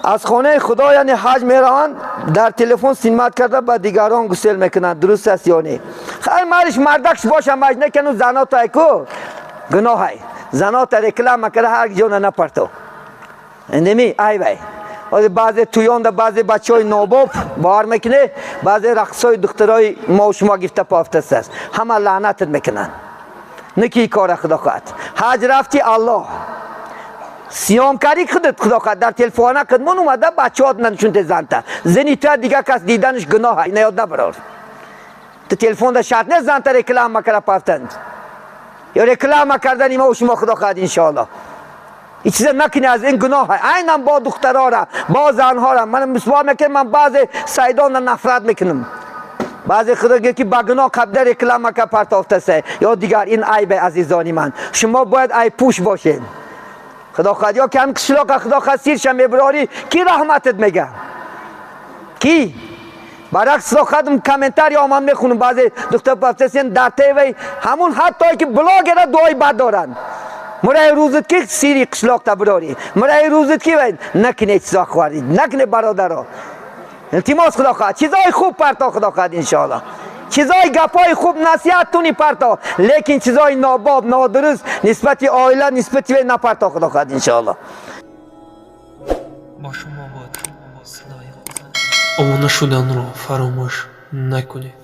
Аз хонаи Худо, яъне ҳаҷ мераванд, дар телефон снимать карда ба дигарон гусел мекунанд. Дуруст аст ё не? Хайр, мариш мардакш боша маҷнекану занотай ку гуноҳай. Занота реклама карда ҳар ҷона напарто. Неми айвай. Ҳозир баъзе туёнда баъзе бачаҳои нобоб бовар мекунӣ, баъзе рақсҳои духтарои мо шумо гифта пофтааст. Ҳама лаънатат мекунанд. Ники кора, худо хоҳад. Ҳаҷ рафти, Аллоҳ сиём карди худат, худо хоҳад, дар телефона кидмон омада бачаҳот наншунте занта. Зани туя дигар кас диданаш гуноҳ, ина ёд набарор. Ту телефонда шарт нест занта реклама кара пафтанд. Ё реклама кардани мо шумо, худо хоҳад, иншоаллоҳ. Ин чиза накунӣ, аз ин гуноҳ. Айнан бо духтарора, бо занҳора. Ман мисол мекунам, ман баъзе сайдона нафрат мекунам. Баъзе худо гӯяд ки ба гуноҳ қабда реклама ка партофтасе ё дигар, ин айбе, азизони ман. Шумо бояд айбпӯш бошед. Худо хоҳад, ё ки ҳам қишлоқа, худо хоҳад, сирша мебирорӣ, ки раҳматат мега? Ки? Баръакс, худо хоҳад, комментарий ман мехунам, баъзе духтар пафтасен дар ТВ, ҳамун ҳаттое ки блогера дуои бад доранд. Мураи рӯзат ки сири қишлоқта бирорӣ, мураи рӯзат ки накуне чизо хӯрӣ, накуне, бародаро. Илтимос, худо хоҳад, чизои хуб парто, худо хоҳад, иншоаллоҳ. Чизои гапҳои хуб, насиҳат туни парто, лекин чизои нобоб, нодуруст нисбати оила, нисбати ве напарто, худо хоҳад, иншоаллоҳ. Бо шумо буд садои обуна шуданро фаромӯш накунед.